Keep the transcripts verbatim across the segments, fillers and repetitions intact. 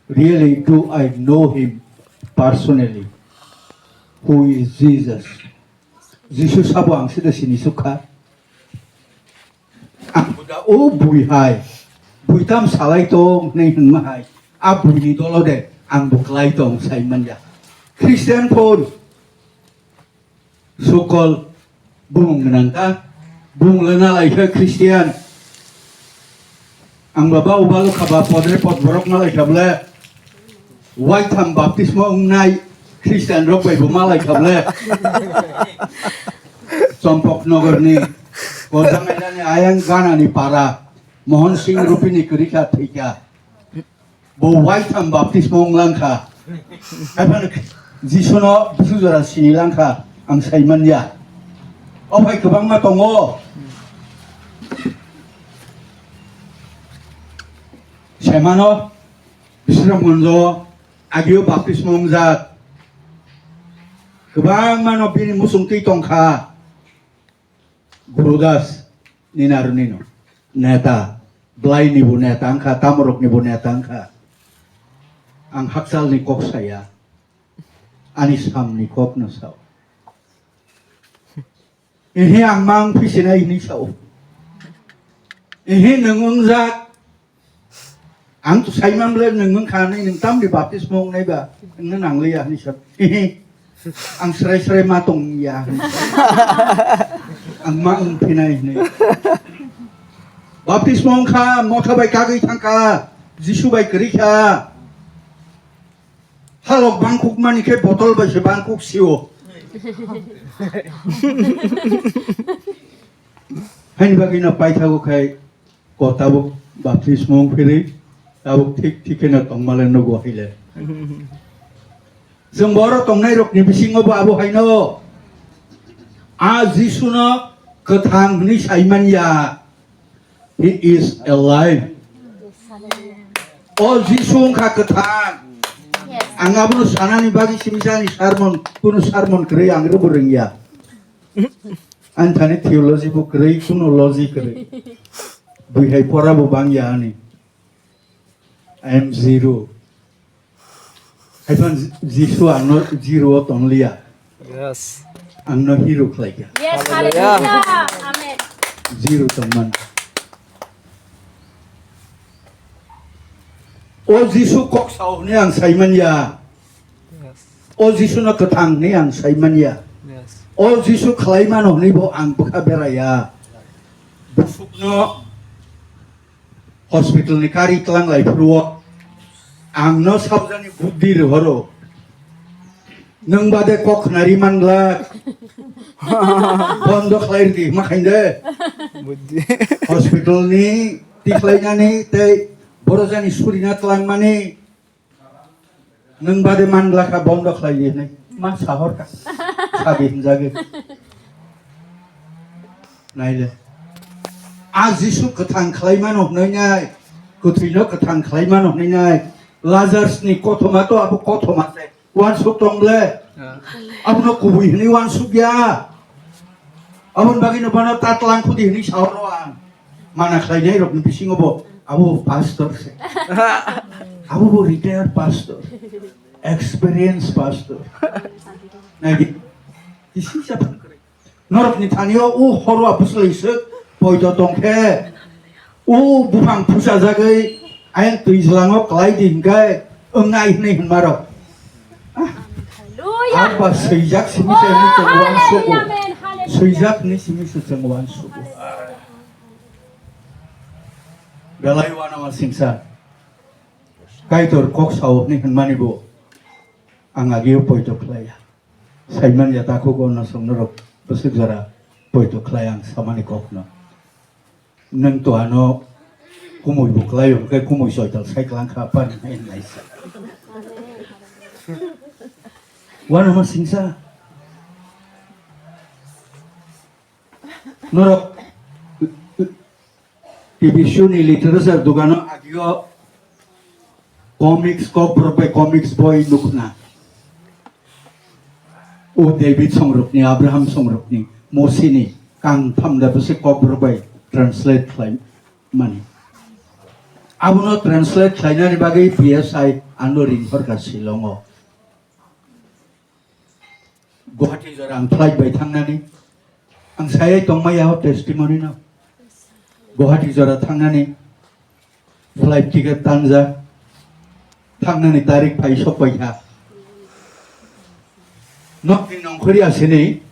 Really, do I know him personally? Who is Jesus? Jisu sabo ang sida sini sukha. Ang buda o bui hai, bui tam salai tong hinwi hwnma hai, a bui ni dolo de ang bo klai tong sai manya. Christian phone sukol bumung gwnang ta, bumung le nalai khe Christian. Ang baba ubalo khaba podre pod borok nalai kha bole. Waitham baptismo wngnai Christian rok bai bo malai kha bole. Chompok nogor ni Kojangailani ayang Gana ni para Mohon Singh Rupini kwrwi kha thwi kha. Bo waitham baptismo wng lang kha. Haphano Jisuno bwswk jora sini lang kha ang sai man ya. O phai kwbangma tongo. Semano Bisramganjo agio baptismo wngjak. Kwbangmano bini muchung twi tong kha. Gurudas ni narwni no neta, bwlai ni bo neta wngkha, tamorok ni bo neta wngkha. Ang hakchal ni kok saya, ani sam ni kok no sao. Ihi ang mang phisinai hinwi sao. Ihi nwng wngjak. Ang to saiman bole nwng wngkha hinwi nwng tamni baptismo wngnai ba? Nwngno nangliya hinwi sa. Ang srai srai ma tong ya hinwi sa. Ang ma wng phinai hinwi. Baptismo wngkha, motha bai kagwi thangkha, Jisu bai kwrwi kha. Halok bangkuk mani khe botol bai se bangkuk sio. Haini bagwi no paithago khai ko tabuk baptismo wng phirwi tabuk thik thik kheno tongmale nugo haile. Chwng boro tongnai rokni bisingo bo abo haino a Jisuno kwthang hwnwi saiman ya. He is alive. O Jisu wngkha kwthang. Ang abono sanani bagwi simi sani sermon, kunu sermon kwrwi ang rwbo rwngya. Ani thani theology bo kwrwi, kuno logi kwrwi. Bwihai pora bo bangya ani. I am zero. Haiphano Jisu angno zero o tongliya. Yes. Angno hero khlaikha. Yes, hallelujah. Amen. Zero tongman. O Jisu kok sao hwnwi ang saiman ya. Yes. O Jisu no kwthang hwnwi ang saiman ya. Yes. O Jisu khlai mano hwnwi bo ang bwkha beraya. Busukno hospital ni kari tlang lai phuru o ang no sabjani buddhi rohoro. Nwng bade kok khnari manglak. Bondo khlai rwdi hima khainde. Buddhi. Hospital ni tikhlainani tei borojani surina tlangmani. Nwng bade manglakha bondo khlai di hinwi. Ma sahor ka. Sadi hinjagwi. Naile. A Jisu kwthang khlai mano hwnwi nai. Kwthwino kwthang khlai mano hwnwi nai. Lazarus ni kothoma to abo kothoma se. Wansuk tong ble. Ah. Abono kubui hinwi wansuk ya. Aboni bagwi no bono ta tlang khudi hinwi sahoro ang. Mana khlainai rokni bisingo bo abo pastor se. Abo bo retired pastor. Experience pastor. Naidi. Isi sa phang kre. Norokni thani o u horo a bwswlwi swk poito tong khe. U buphang phusajagwi ayang twijlango kwlai di hinkhe wngnai hwnwi hwnmarok. Hallelujah. Arba swijak simi se hwnwi chwng uansugo. Hallelujah, amen. Hallelujah. Swijak hwnwi simi se chwng uansugo. Belai uanama singsa. Kaitor kok sao hwnwi hwnmani bo ang ageo poito khlaiya. Saiman ya takhuk o nosong norok bwswk jora poito khlai ang samani kokno. Nwng to ano kumui bo khlai hwnkhe kumui soital sai klang kha pani hai naisa. Wanama singsa. Norok T V show ni literature dogano agio comics, Kokborok bai comics boi nukna. O David songrokni, Abraham songrokni, Mosini kang tham da bwswk Kokborok bai translate khlai mani. Abono translate khlainani bagwi P S I ano ring hor kha Shillong o. Guwahati jora ang flight bai thangnani. Ang sayai tongmaya o testimony no. Guwahati jora thangnani flight ticket tanja. Thangnani tarik phai sok pai kha. Nokni nongkhorya sini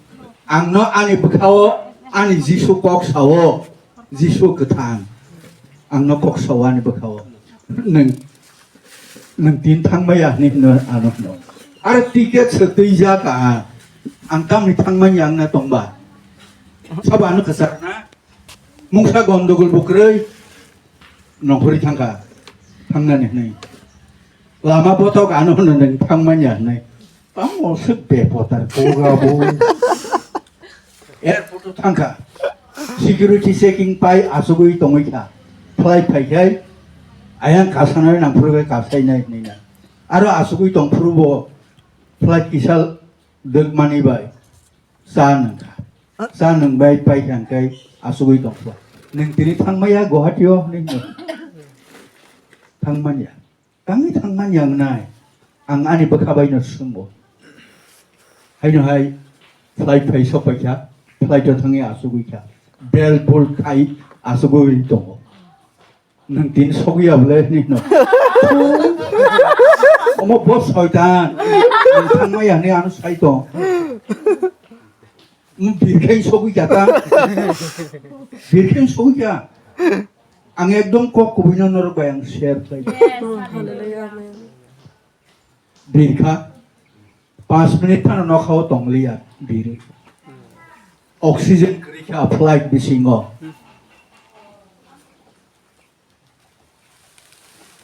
ang no ani bwkhao ani Jisu kok sao. Jisu kwthang, ang no kok sao ani bwkhao. Nwng, nwng tin thangmaya hinwi hino ano hino. Aro ticket se twijak ang. Ang tamni thangmanya wngna tongba. Sabo ano kwchar na. Mungsa gondogol bo kwrwi nongkhorwi thangkha. Thangnani hinwi. Lama bothok ano hino nwng thangmanya hinwi. Tamo se bepotar koga bo. Airport o thangkha. Security checking pai asugwi tongwi kha. Flight phai khai. Ayang kasanai nang phuru bai kasainai hinwi na. Aro asugwi tong phuru bo flight kisa dwkmani bai. Cha nwng kha. Cha nwng bai pai kha hwnkhe asugwi tong kha. Nwng tini thangmaya Guwahati o hinwi no. Thangmanya. Tangwi thangmani ang nai, ang ani bwkha bai no swngo. Haino hai flight phai sok pai kha, flight o thangwi asugwi kha, bel bul khai asugwi tongo. Nwng tin sogwi ya bwle hinwi no. Omo bo soitan, nwng thangmaya hinwi ano sai tong. Nwng birkhai sogwi kha ta, birkhai sogwi kha. Ang ekdom kok kubui no norok bai ang share khlai. Yes, hallelujah. Birkha, panch minute phano nokha o tong liya biri. Oxygen kwrwi kha flight bisingo.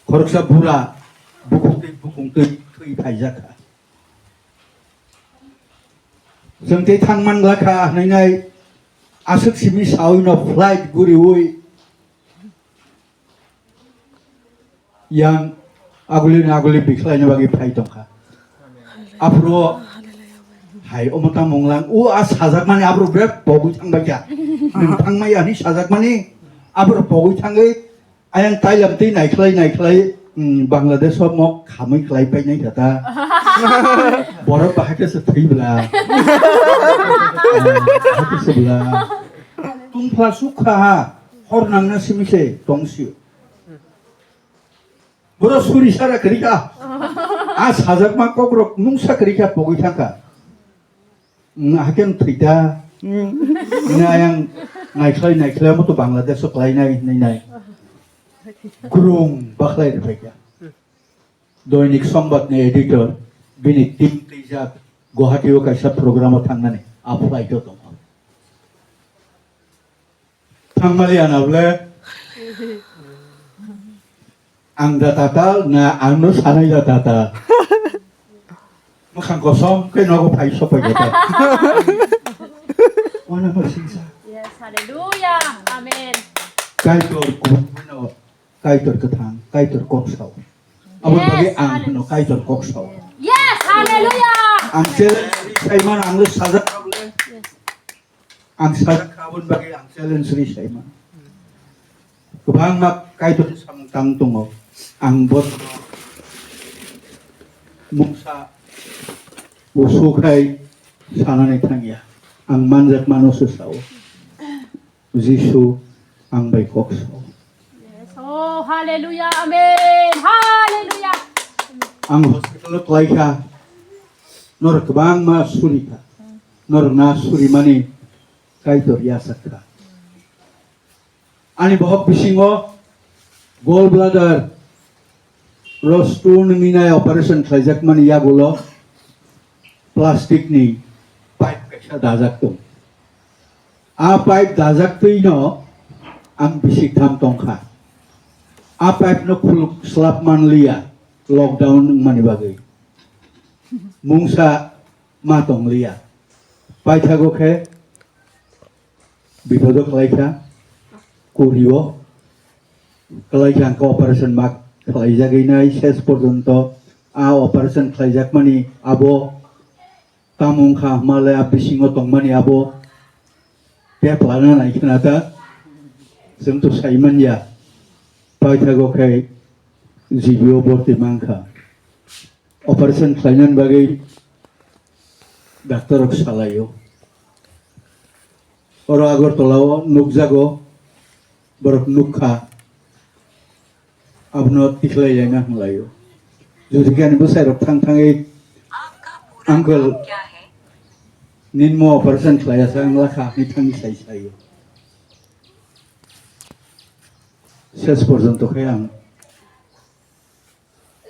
Khoroksa bura bukung twi bukung twi thwi phaijak kha. Chwng tei thang man gla kha hwnwi nai aswk simi saui no flight guriui yang aguli ni aguli bikhlai ni bagwi phai tong kha. Aphuru hai omo tamo wng lang, o a sajak mani aphuru birat pogwi thang bai kha. Nwng thang maya hinwi sajak mani aphuru pogwi thangwi Ayang tailam tei naikhlai naikhlai, mm, Bangladesh o mok khamwi khlai painai kha ta. Borok bahai khe se thwi bla. Bahai khe se bla. Tungphla sukha ha, hor nangna simi se tong sio. Borok suri sara kwrwi kha. A sajakma kokrok mungsa kwrwi kha pogwi thang kha. Wng, hakhe wng thwi ta. Wng. Hwnwi ayang naikhlai naikhlai omo to Bangladesh o khlainai hinwi nai. Kwrwng bakhlai rwphai kha. Doinik Sombad ni editor, bini team twijak Guwahati o kaisa program o thangnani a flight o tongo. Thangmali ana bole. Ang da tatal na ang no sanai da tatal. Makhang kosom ke nogo phai sopai da tatal. Wana no singsa. Yes, hallelujah. Amen. Kaitor kubun no Kaitor kwthang, Kaitor kok sao. Abo Yes, bagi ang hallelujah. Hino Kaitor kok sao. Yes, hallelujah. Ang challenge ri saiman ang lo sajak. Yes. Ang sajak kha aboni bagwi ang challenge ri saima. Kwbangma Kaitorni samung tang tongo. Ang bo mungsa usu khai sanani thangya. Ang manjak mano se sao. Jisu ang bai kok sao. Yes. Oh, hallelujah. Amen. Hallelujah. Ang hospital o klai kha. Norok kwbangma suri kha. Norok na suri mani Kaitor yasak kha. Ani bohok bisingo gallbladder rostu nungni nai operation khlaijakmani yagulo plastic ni pipe kaisa dajak tong. A pipe dajak twi no ang bisik tham tong kha. A pipe no khuluk slap man liya lockdown wngmani bagwi. Mungsa ma tong liya. Paithago khe Bipodo khlai kha, kurio khlai kha, hwnkhe operation ma khlaijagwi nai ses porjonto a operation khlaijakmani abo tamo wngkha hwnmale a bisingo tongmani abo tep lana nai khna ta, chwng to sai manya. Paithago khe G B o borti mankha. Operation khlainani bagwi doctor rok salaio. Oro Agartala o nukjago, borok nukha, abono tikhlai laina hwnlaio. Jodi khe ani bwsai rok thang thangwi, "Uncle, ninmo operation khlaiya sa wngla kha," hwnwi thangwi sai saio. Ses porjonto khe ang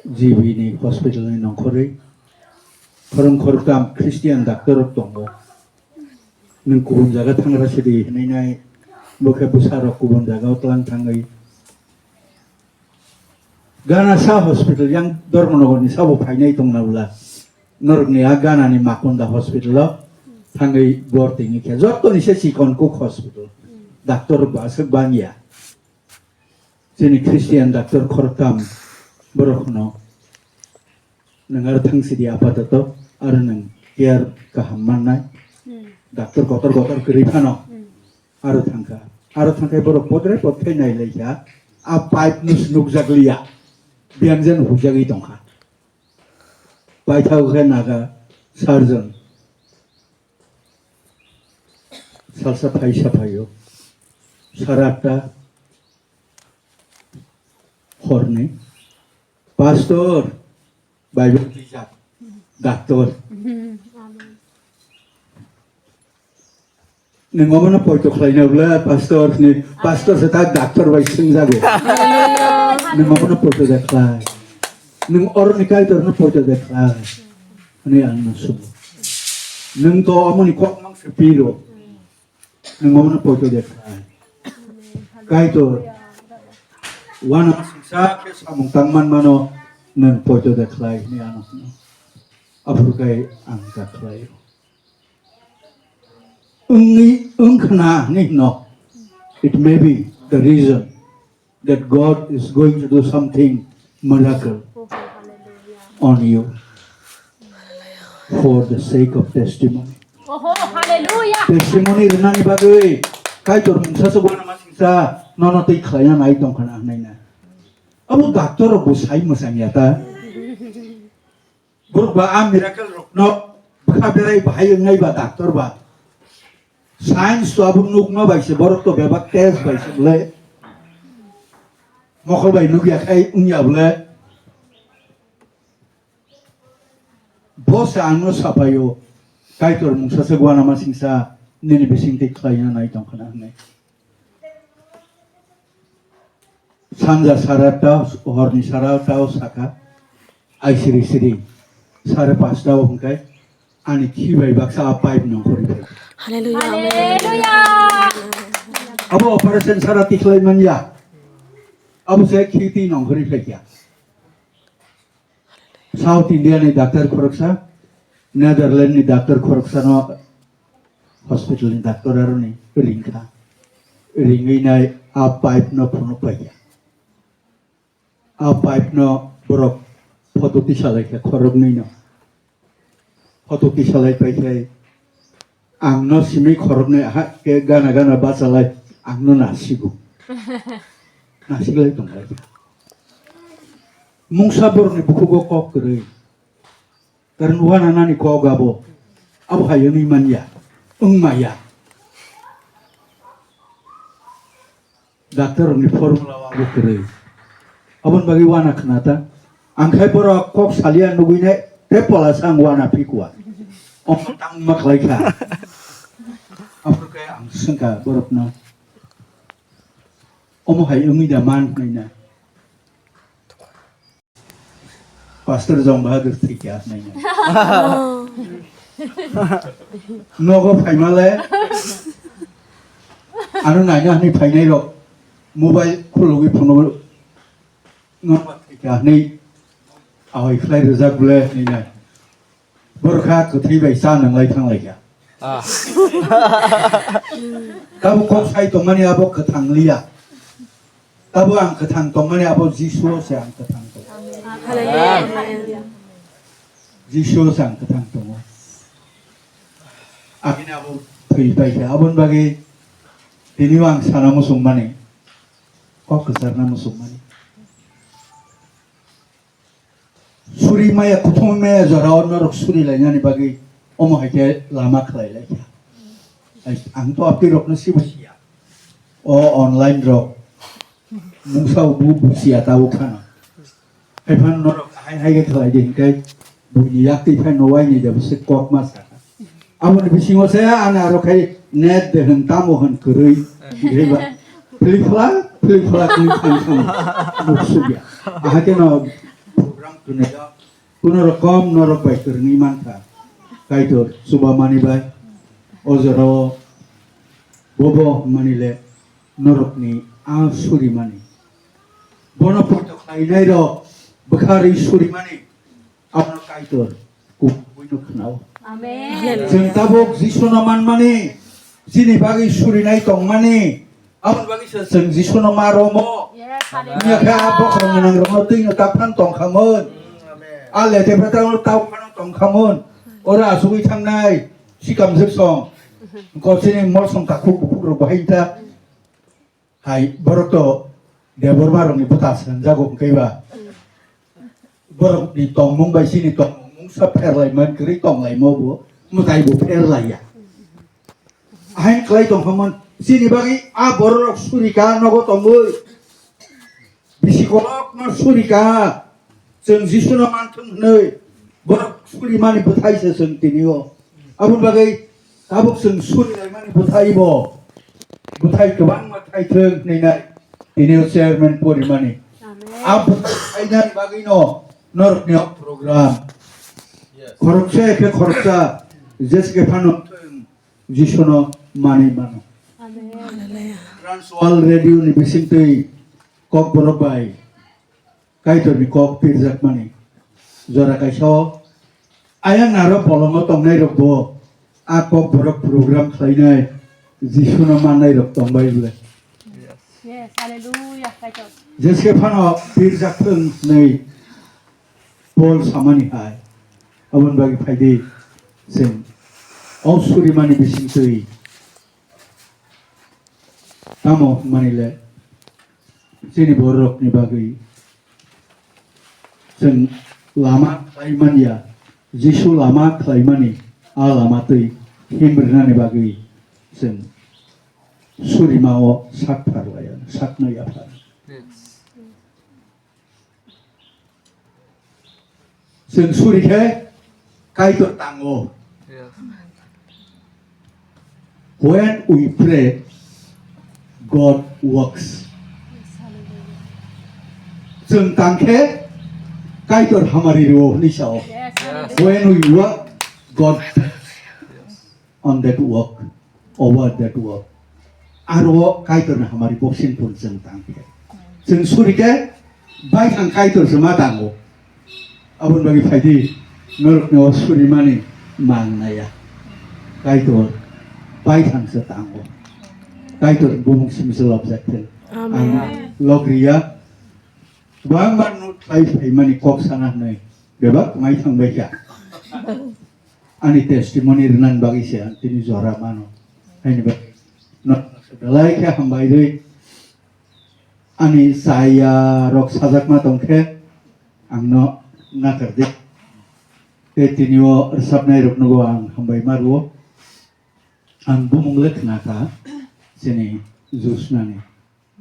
G B ni hospital ni nongkhorwi khorang khoroktham Christian doctor rok tongo. Nwng kubun jaga thangra sidi hinwi nai, bo khe bwsa rok kubun jaga o tlang thangwi. Gana sa hospital yang Dharmanagar ni sabo phainai tongna bwla. Norok ni a Gana ni Makunda hospital o thangwi borti ni khe joto ni se chikon kuk hospital. Doctor rok bo aswk bangya. Chini Christian doctor khoroktham borok no nwng aro thang sidi apatoto aro nwng care kaham mannai. Hmm. Doctor kotor kotor kwrwi phano. Hmm. Aro thangkha. Aro thangkhe borok podre pod khe nailaikha. A pipe no nukjakliya. Biyang jan hujagwi tongkha. Paithak khe naga surgeon. Salsa phaisa phaio. Sara atta horni. Pastor, Bible teacher, doctor. Nwng omono poito khlaina bwle pastor ni, pastor se ta doctor bai swngjago. Nwng omono poito de khlai. Nwng oroni Kaitor no poito de khlai. Ani ang no subo. Nwng to omoni kok mang se piro. Nwng omono poito de khlai. Kaitor wana singsa khe samung tang man mano nwng poito de khlai ni ano. Aphuru kai ang ta khlai. Wngwi wngkhna hinwi hino. It may be the reason that God is going to do something miracle on you for the sake of testimony. Oho, hallelujah. Testimony rwnani bagwi Kaitor mungsa se wana masingsa nono tei khlaina nai tongkhana hinwi na. Abo doctor rok bo sai mwsang ya ta. Borok ba a miracle rokno bwkha berai bahai wngnai ba doctor ba. Science to abo nukma bai se borok to bebak test bai se bwle. Mokol bai nukya khai wngya bwle. Bo se ang no sapaio, Kaitor mungsa se gwana masingsa nini bising tei khlaina nai tongkhana hinwi. Sanja sara tao, horni sara tao saka, ai siri siri, sare pasta o hwnkhe ani khi bai baksa a pipe nongkhorwi phai. Hallelujah, amen. Hallelujah. Abo operation sara tikhlai manya. Abo se khi twi nongkhorwi phai kya. South India ni doctor khoroksa, Netherlands ni doctor khoroksa no hospital ni doctor aroni ringkha. Ringwi nai a pipe no phunuk paikha. A pipe no borok photo tisa laikha khoroknwi no. Photo tisa lai paikhai ang no simi khoroknwi aha khe gana gana bachalai ang no nasigo. Nasiklai tonglaikha. Mungsa borokni bukhugo kok kwrwi. Karon wana nani kok abo. Abo hai wngwi manya. Wng maya. Doctor rokni formula o abo kwrwi. Aboni bagwi wana khna ta. Ang khai borok kok salia nugwi nai tei pola sa ang wana phikwa. Omo tangma khlai kha. Abo khe ang swngkha borokno. Omo hai wngwi da man hwnwi na. Pastor Jong Bahadur thikya nai. Nogo phaimale. Ano naina hani phainai rok. Mobile khulugwi phunugwi. Nogo thikya hani. Ahoi khlai rijak bole hinwi nai. Borokha kwthwi bai cha nwnglai thanglaikha. Ah. Tabuk kok sai tongmani abo kwthang liya. Tabuk ang kwthang tongmani abo Jisuo se ang kwthang tongo. Hallelujah. Jisuo se ang kwthang tongo. Abini abo thwi paikha. Aboni bagwi tini ang sana muchungmani. Kok kwcharna muchungmani. Suri maya, kuthum maya jora o norok suri lainani bagwi omo hai khe lama khlai lai kha. Ai, ang to abtwi rokno sibo siya. O online rok mungsa bu busia ta o khana. Hai phan norok hai hai khe khlai di hinkai buini yak twi phai no wai ni da bwswk kok ma sa. Aboni bisingo se ani aro khai net de hwn tamo hwn kwrwi. Phlik phlak, phlik phlak ni thang thang. Nuk sugya. Aha khe no program kwnwi ya. Kuno rokom norok bai kwrwngwi mankha. Kaitor chubamani bai o jorao bobo hwnmani le norokni a surimani. Bono poito khlainairok bwkharwi surimani abono Kaitor kubui no khwnao. Amen. Chwng tabuk Jisuno manmani, chini bagwi surinai tongmani, Aboni bagwi se chwng Jisuno ma romo. Yes, hallelujah. Wngya khe a bokhorok gwnang rokno twino taphang tongkhamon. A lete phetang taphang tongkhamon. Oro asugwi thangnai sikam jwk song. Kochini mol song takhuk bukhuk rok bahai ta. Hai borok to Debbarma rokni bwta swnjago hwnkhe ba. Borokni tongmung bai chini tongmung mungsa pherlai man kwrwi tonglaimo bo, mwtai bo pherlaiya. Ahain khlai tongkhamon, chini bagwi a bororok surika nogo tongwi. Bisi kolokno surika, chwng Jisuno manthung hwnwi, borok surimani bwthai se chwng tini o. Aboni bagwi tabuk chwng suri laimani bwthai bo, bwthai kwbangma thaithwng hwnwi nai tini o chairman porimani. Amen. A bwthai khainani bagwino norokni o program. Yes. Khoroksa khe khoroksa, jeske phano thwng Jisuno manwi mano. Amen. Hallelujah. Trans World Radio ni bisingtwi Kokborok bai Kaitorni kok pirjakmani jora kaisa o ayang aro bolongo tongnairokbo a Kokborok program khlainai Jisuno mannairok tongbai bwle. Yes, hallelujah, Kaitor. Jeske phano pirjak thwng hwnwi Paul samani hai, aboni bagwi phaidi chwng o surimani bisingtwi tamo hwnmani le chini bororokni bagwi chwng lama khlai manya, Jisu lama khlaimani a lama twi himrwnani bagwi chwng surima o sak pharlaiya, sakno yaphar. Yes. Chwng suri khe Kaitor tango. Yes. When we pray, God works. Chwng tang khe Kaitor hamari rwo hwnwi sao. Yes. When we work, God on that work, over that work. Aro Kaitorni hamari boxing pun chwng tang khe. Chwng suri khe baithang Kaitor se ma tango. Aboni bagwi phaidi norokni o surimani mang naya. Kaitor baithang se tango. Kaitor bumung simi se lobjak thwng. Amen. Ang logriya. Bangma nuk khlai phaimani kok sana hwnwi bebak mai thang bai kha. Ani testimony rwna bagwi se ang tini jora mano. Haini bagwi no belai khe hambai rwi ani chaya rok sajakma tong khe ang no nakar di. Tei tini o rwchapnai rok no ang hambai ma rwo. Ang bumung le khna kha chini Josnani.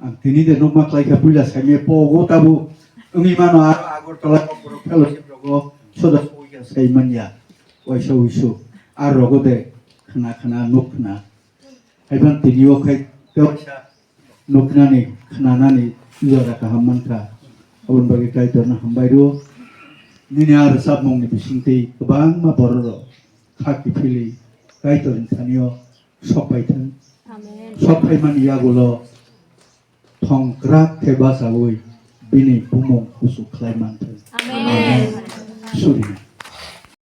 Ang tini de nokma khlai kha puila saimaya pogo tabu wngwi mano aro Agartala Kokborok fellowship rogo soda soi kha sai manya waisa wisu ar rogo de khna khna nuk khna. Haiban tini o khai kaisa nuknani khnanani jora kaham mankha. Aboni bagwi Kaitorno hambai rwo. Nini a rwchapmungni bisingtwi kwbangma bororok kha kiphilwi Kaitorni thani o sok pai thung. Amen. Sok phaimani yagulo thongkrak khe bachaui bini bumung kuchuk khlai manthung. Amen. Amen. Suri.